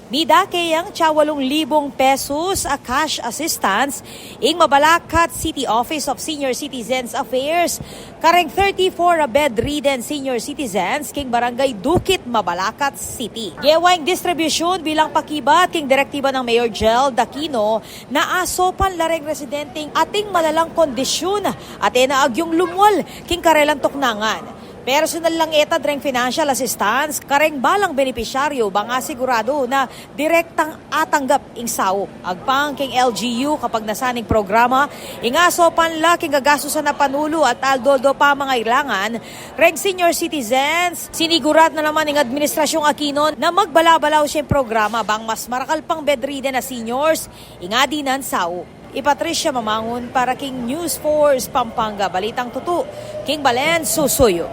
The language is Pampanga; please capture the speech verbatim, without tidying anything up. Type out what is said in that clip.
Midake yang atsa walung libung pesos a cash assistance ing Mabalacat City Office of Senior Citizens Affairs kareng thirty-four a bedridden senior citizens king Barangay Dukit, Mabalacat City. Gewa ing distribusyun bilang pakibat king direktiba nang Mayor Jel Aquino na asopan la reng residenteng ating malalang kondisyun at e na agyung lumwal king karelang tuknangan. Personal lang e tad reng financial assistance kareng balang benepisyaryu bang asiguradu na direktang atanggap ing saup. Agpang king L G U kapagnasan ning programa, ing asopan la king gagastusan a panulu at aldo-aldo pamangailangan reng senior citizens. Sinigurat na naman ning Administrasyung Aquino na magbalabalaw siyang programa bang mas marakal pang bedridden a seniors ing adinan saup. I Patricia Mamangun para king News Force Pampanga, balitang tutu king balen susuyu.